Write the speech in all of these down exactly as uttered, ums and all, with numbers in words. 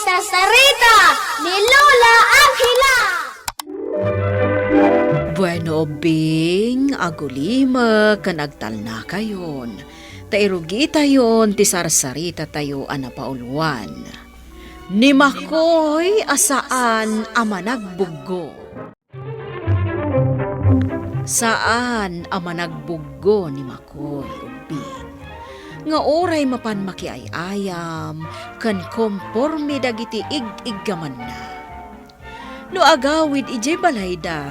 Sarsarita ni Lola Angela. Bueno, ubbing, agulimek ken agtalnakayon, ta irugitayon ti sarsaritatayo a napauluan. Ni Makoy a saan a managbuggo. Saan a managbuggo ni Makoy, ubbing, nga uray mapan makiay-ayam ken komporme dagiti ig-iggamanna. No agawid idiay balayda,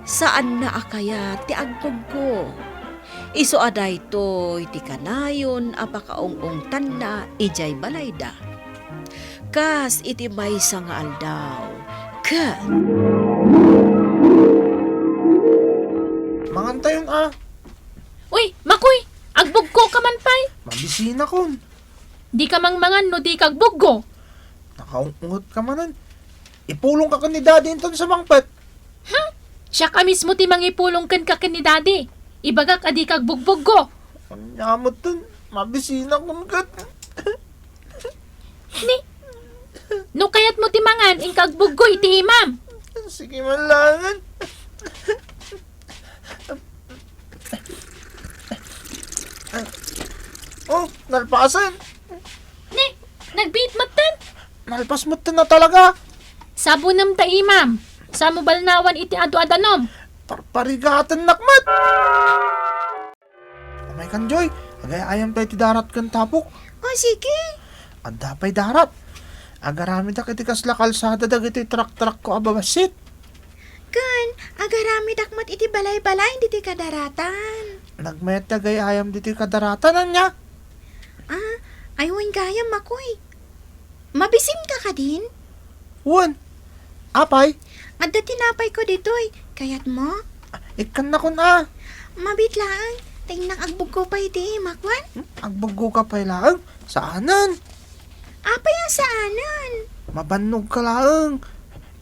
saanna a kayat ti agbuggo. Isu a daytoy ti kanayon a pakaung-ungtanna idiay balayda. Kas iti maysa nga aldaw, ket Mangantayon a. Uy, Makoy! Agbuggo ka man pay! Mabisinakon. Di ka mangmangan no di ka agbuggo. Nakaungot ka manen. Ipulong ka ken ni Daddy inton sumangpet. Hmm? Siak a mismo ti mangipulong kenka ken ni Daddy. Ibagak a di ka agbugbuggo. Ania met ten, mabisinakon ket. Ni, no kayatmo ti mangan, inka agbuggo iti imam. Sige man laengen. Oh, nalpasen. Ni, nagbiit metten. Nalpas metten a talaga. Sabonem ta imam. Saanmo balnawan iti adu a danum. Parparigatennak met. Umay kan, Joy. Agay-ayam tayo ti darat ken tapok. O, sige. Adda pay darat. Agaramedak iti kasla kalsada dagiti trak-trakko a babassit. Ken, agaramedak met iti balay-balay ditoy kadaratan. Nagmayat ti agay-ayam ditoy kadaratan, ania? Ah, ay wen gayam, Makoy. Mabisinka kadin? Wen. Apay? Adda tinapayko ditoy. Kayatmo? Ikkannakon a. Mabiit laeng. Ta innak agbuggo pay iti imak wen. Hmm? Agbuggo ka pay laeng? Saanen. Apay a saanen? Mabannogka laeng.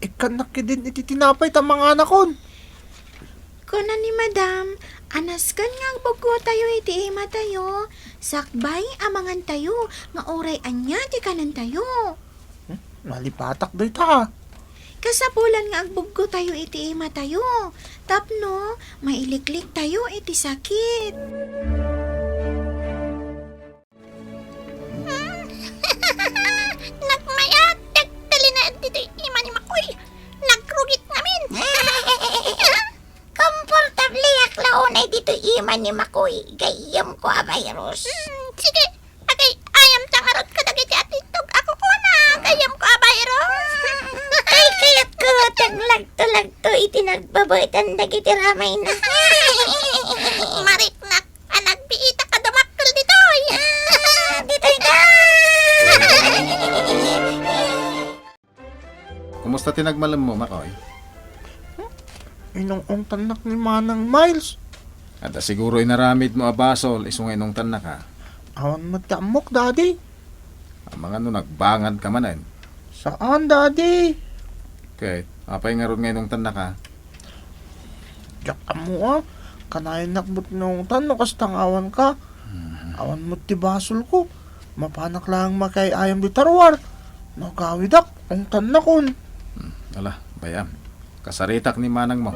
Ikkannak ketdin iti tinapay ta manganakon. Kuna ni Madam, a nasken nga agbuggotayo iti imatayo, sakbay a mangantayo nga uray ania ti kanentayo. Hmm, nalipatak dayta a. Kasapulan nga agbuggotayo iti imatayo, tapno mailikliktayo iti sakit. Nagmayat ti agtalinaed ditoy ima ni Makoy. Nagrugit ngamin. Komportabliak la unay ditoy ima ni Makoy. Gayyemko a virus. Hmm, sige. Agay-ayam ta ngarud kadagiti atitog a kukuna. Gayyemko a virus. Ay, kayatko ti aglagto-lagto iti nagbabaetan dagiti ramayna. Mariknak. A nagbiitak a dumakkel ditoy. Ah, ditoy ka! Kumusta ti nagmalemmo, Makoy? Inung-ungtannak ni Manang Miles. Adda siguro inaramidmo a basol isu nga inungtannaka. Awan met ti ammok, Daddy. Amangan no nagbangad ka manen. Saan, Daddy. Ket, apay ngarud nga inungtannaka? Diak ammo a. Kanayon nak met nga ungtan no kasta nga awan ka. Mhm. Awan met ti basolko. Mapanak laeng makiay-ayam dita ruar. No agawidak, ungtannakon. Hmm, ala, bay-am. Kasaritak ni manangmo.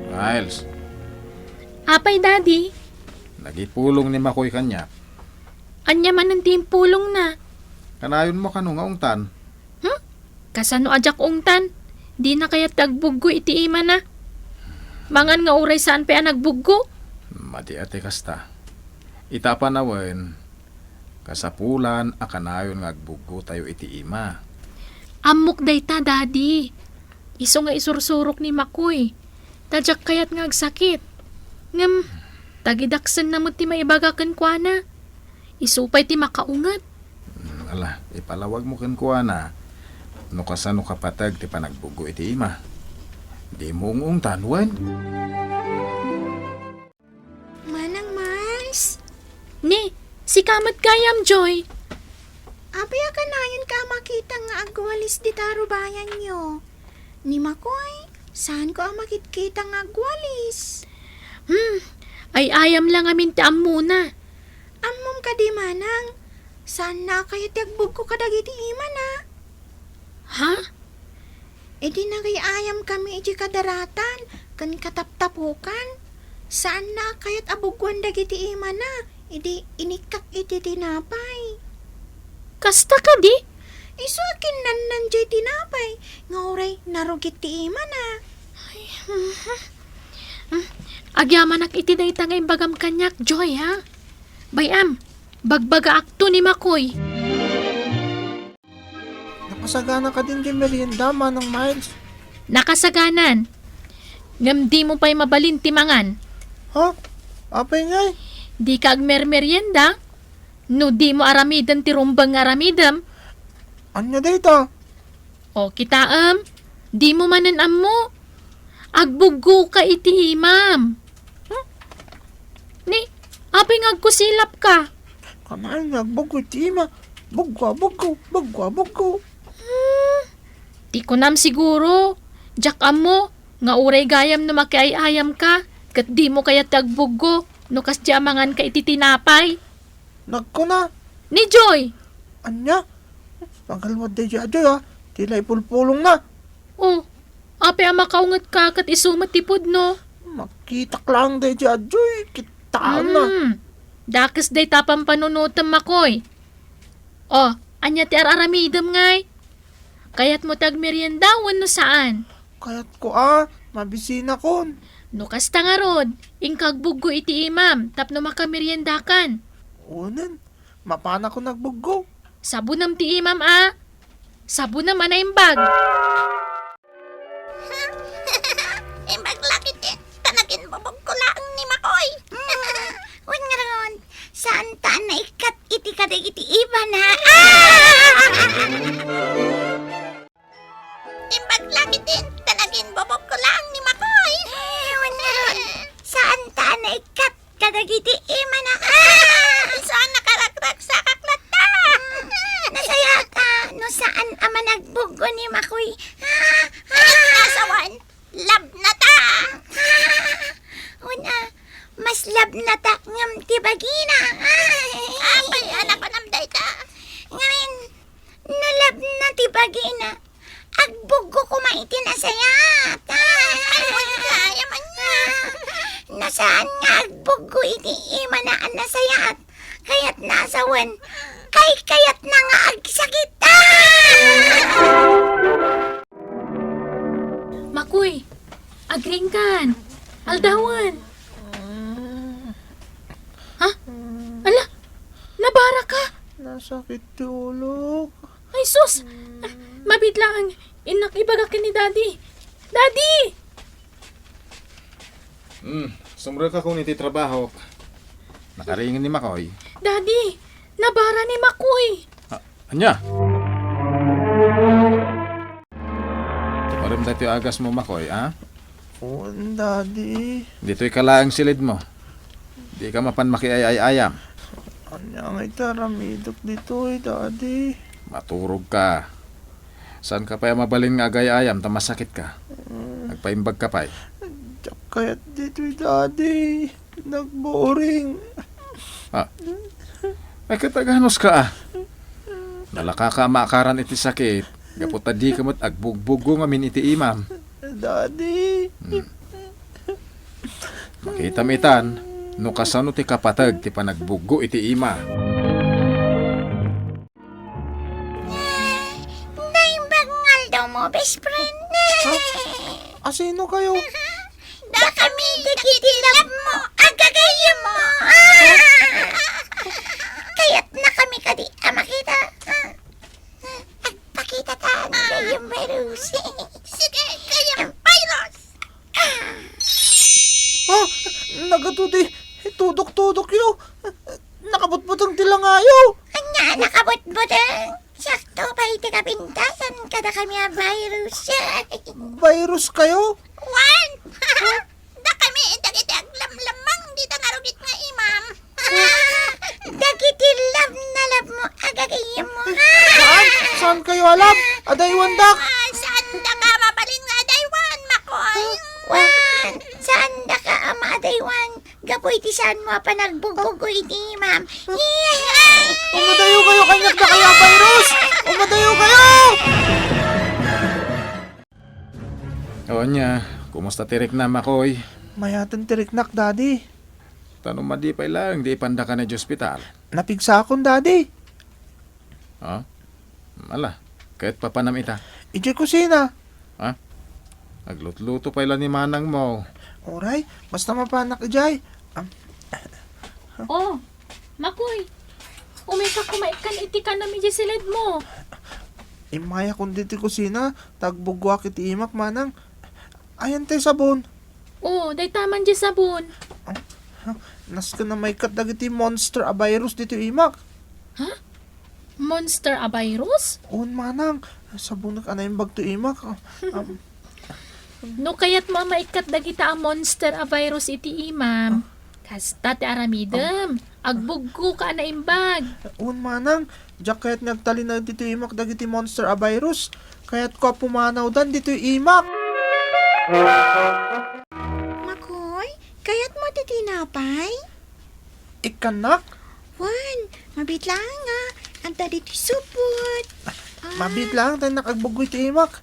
Miles. Apay, Daddy? Nagipulong ni Makoy kaniak. Ania manen ti impulongna? Kanayonmo kano nga ungtan? Hmm? Kasano a diak ungtan? Dina kayat ti agbuggo iti imana. Mangan nga uray saan pay a nagbuggo? Madi a ti kasta. Ita a panawen, kasapulan a kanayon nga agbuggotayo iti ima. Ammok dayta, Daddy. Isu nga isursurok ni Makoy. Ta diak kayat nga agsakit. Ngem, tagidaksenna met ti maibaga kenkuana. Isu pay ti makaunget. Hmm, ala, ipalawagmo kenkuana no kasano kapateg ti panagbuggo iti ima. Dimo ung-ungtan, wen? Manang Mars? Ni, sika met gayam, Joy. Apay a kanayonka a makita nga agwalis dita rubayanyo? Ni Makoy, saanko a makitkita nga agwalis. Hmm, ay-ayam la ngamin ti ammona. Ammom kadi, manang? Saanna a kayat ti agbuggo kadagiti imana. Ha? Idi nagay-ayamkami iti kadaratan ken kataptapokan, saanna a kayat a buggoan dagiti imana idi inikkak iti tinapay. Kasta kadi? Isu a kinnannan diay tinapay nga uray narugit ti imana. Ay, mhm. Hmm. Agyamanak iti dayta nga imbagam kaniak, Joy, ha? Bay-am, bagbagaakto ni Makoy. Nakasagana kadin ti merienda, Manang Miles? Nakasaganan. Ngem dimo pay mabalin ti mangan. Ha? Apay ngay? Dika agmermerienda no dimo aramiden ti rumbeng nga aramidem. Ania dayta? O, kitaem, dimo manen ammo. Agbuggoka iti imam. Hmm? Ni, apay nga agkusilapka? Kanayon nga agbuggo iti ima. Buggo a buggo, buggo a buggo. Hmm, ti kunam siguro, diak ammo, nga uray gayam no makiay-ayamka, ket dimo kayat ti agbuggo, no kasdi a manganka iti tinapay. Nagkuna. Ni Joy! Ania? Magalwad daydi a Joy, a. Ti la ipulpulongna. O, apay a makaungetka ket isu met ti pudno? Makitak laeng daydi a Joy, kitaenna. Hmm. Dakes dayta pampanunotem, Makoy. O, ania ti ar-aramidem ngay? Kayatmo ti agmerienda wenno saan? Kayatko a, mabisinakon. No kasta ngarud, inka agbuggo iti imam tapno makameriendakan. Unen, mapanakon agbuggo. Sabunem ti imam a. Sabunem a naimbag. Imbag la ketdi ta naginbubugko laeng ni Makoy. Wen ngarud, saanta a naikkat iti kadagiti imana. Ah! Imbag la ketdi ta naginbubugko laeng ni Makoy. Eh, wen ngarud, saanta a naikkat kadagiti imana. Ah! Saan nakaragragsakak latta? Nasayaat a no saan a managbuggo ni Makoy. Ah! Ah! Nasawan. Labnata! Una, mas labnata ngem ti bagina. Apay a napanam dayta? Ngamin, no labna ti bagina, agbuggo koma iti nasayaat. Ay, wen gayam ania. No saan nga agbuggo iti imana a nasayaat, kayatna a sawen, kaykayatna nga agsakit. Makoy, agriingkan. Aldawen. Ha? Ala, nabaraka? Nasakit ti ulok. Ay, sus! Mabiit laeng, innak ibaga ken ni Daddy. Daddy! Hmm, sumrekakon iti trabahok. Nakariing ni Makoy. Daddy, nabara ni Makoy. Ah, ania? Tuparem daytoy agasmo, Makoy, a? Wen, Daddy. Ditoyka laeng silidmo. Dika mapan makiay-ay-ayam. Ania nga iti aramidek ditoy, Daddy? Maturogka. Saanka pay a mabalin nga agay-ayam ta masakitka? Mm. Agpaimbagka pay. Diak kayat ditoy, Daddy. Nagboring. Ah. Ay, ket aganuska, a. Nalakaka a maakaran iti sakit, gapu ta dika met agbugbuggo ngamin iti imam. Daddy. Hmm. Makitam itan no kasano ti kapateg ti panagbuggo iti ima. Naimbag nga aldawmo, best friend. Ha? Asino kayo? Dakami dagiti love mo, agagayem mo. Kayatna kami kadi a makita. Agpakita ta, agagayem virus. Sige, gayem virus. Ah, nagadu ti tudok-tudokyo. Nakabutbuteng ti langayo. Ania a nakabutbuteng? Sakto pay ti kapintasan kadakami a virus. Virus kayo? Wen! Dakami dagiti aglamlamang dita ngarugit nga imam. Dagiti love na love mo, agagayem mo. Saan? Saan kayo a love? Adaywandak. Ah, saan daka mabalin nga adaywan, Makoy? Wen, saan daka a maadaywan? Gapu iti saan mo a panagbugbugo iti imam. Umadayo kayo kaniak, dakaya virus! Umadayo kayo! O ania, kumusta ti riknam, Makoy? Mayaten ti riknak, Daddy. Ta no madi pay laeng ti ipandaka idiay ospital. Napigsakon, Daddy. Ha? Ala, ket papanam ita? Idiay kusina. Ha? Aglutluto pay la ni manangmo. Uray, basta mapanak idiay. Am- Oh, Makoy, umayka koma ikkan iti kanam idiay siledmo. Immayakon ditoy kusina, ta agbuggoak iti imak, manang. Ayan tay sabon. Oh, dayta man diay sabon. Nasken a maikkat dagiti monster a virus ditoy imak. Ha? Monster a virus? Wen, manang, sabonek a naimbag toy imak. Am- No kayatmo a maikkat dagita a monster a virus iti imam, kasta ti aramidem. Agbuggoka a naimbag. Wen, manang, diak kayat nga agtalinaed ditoy imak dagiti monster a virus. Kayatko a pumanawdan ditoy imak. Makoy, kayatmo ti tinapay? Ikkannak? Wen, mabiit laeng nga. Adda ditoy supot. Ah. Mabiit laeng ta innak agbuggo iti imak.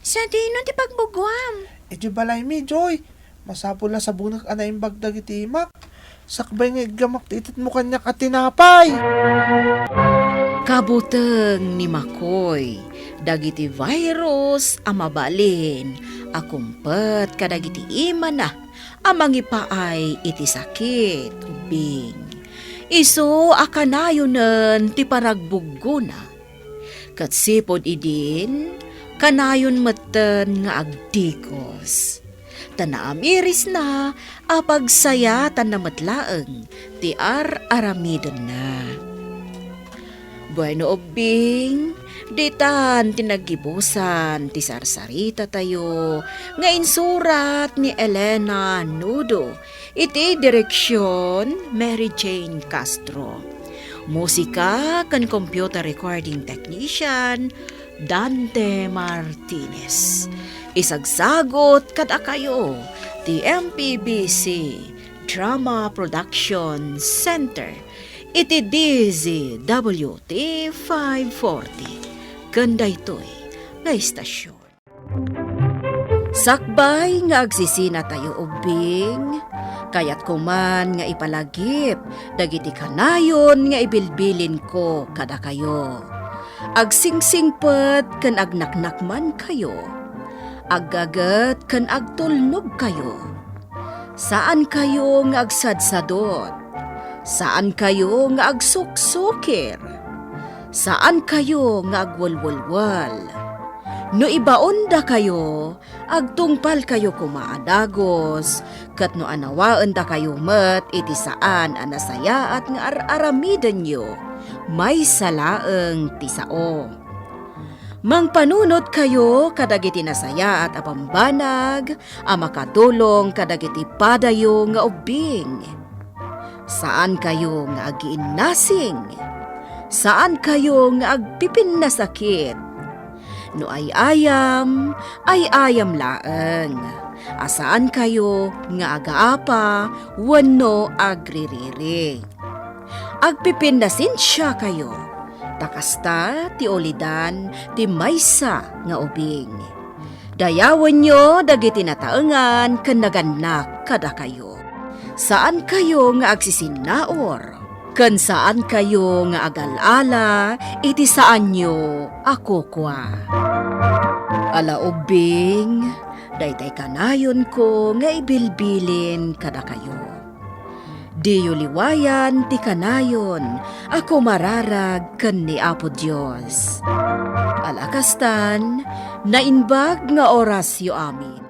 Sadino ti pagbuggoam? Idiay balaymi, Joy. Masapul a sabonek a naimbag dagiti imak. Sakbay nga iggamak ti itedmo kaniak a tinapay. Kabuteng ni Makoy dagiti virus a mabalin a kumpet kadagiti imana a mangipaay iti sakit, ubbing. Isu a kanayonen ti panagbuggona. Ket sipud idin, kanayon metten nga agdikos. Ta naamirisna a pagsayaatanna met laeng ti ar-aramidenna. Bueno, ubbing, ditan ti naggibusan ti sarsaritatayo nga insurat ni Elena Nudo iti direksion Mary Jane Castro. Musika ken computer recording technician, Dante Martinez. Isagsagut kadakayo ti M P B C Drama Production Center iti D Z W T five forty ken daytoy nga istasyon. Sakbay nga agsisinatayo ubbing, kayatko man nga ipalagip dagiti kanayon nga ibilbilinko kadakayo. Agsingsingpet ken agnaknakmankayo. Aggaget ken agtulnogkayo. Saankayo nga agsadsadot. Saankayo nga agsuksukir. Saankayo nga agwelwelwel. No ibaondakayo, agtungpalkayo koma a dagus, ket no anawaendakayo met iti saan a nasayaat nga ar-aramidenyo, maysa laeng ti sao. Mangpanunotkayo kadagiti nasayaat a bambanag a makatulong kadagiti padayo nga ubbing. Saankayo nga agiinnasing. Saankayo nga agpipinnasakit. No ay-ayam, ay-ayam laeng. A saankayo nga agaapa wenno agririri. Agpipinnasensiakayo, ta kasta ti ulidan ti maysa nga ubing. Dayawenyo dagiti nataengan ken nagannak kadakayo. Saankayo nga agsisinnaur, ken saankayo nga agal-ala iti saanyo a kukua. Ala ubbing, daytay kanayonko nga ibilbilin kadakayo. Diyo liwayan ti kanayon a kumararag ken ni Apo Dios. Ala kastan, naimbag nga orasyo amin.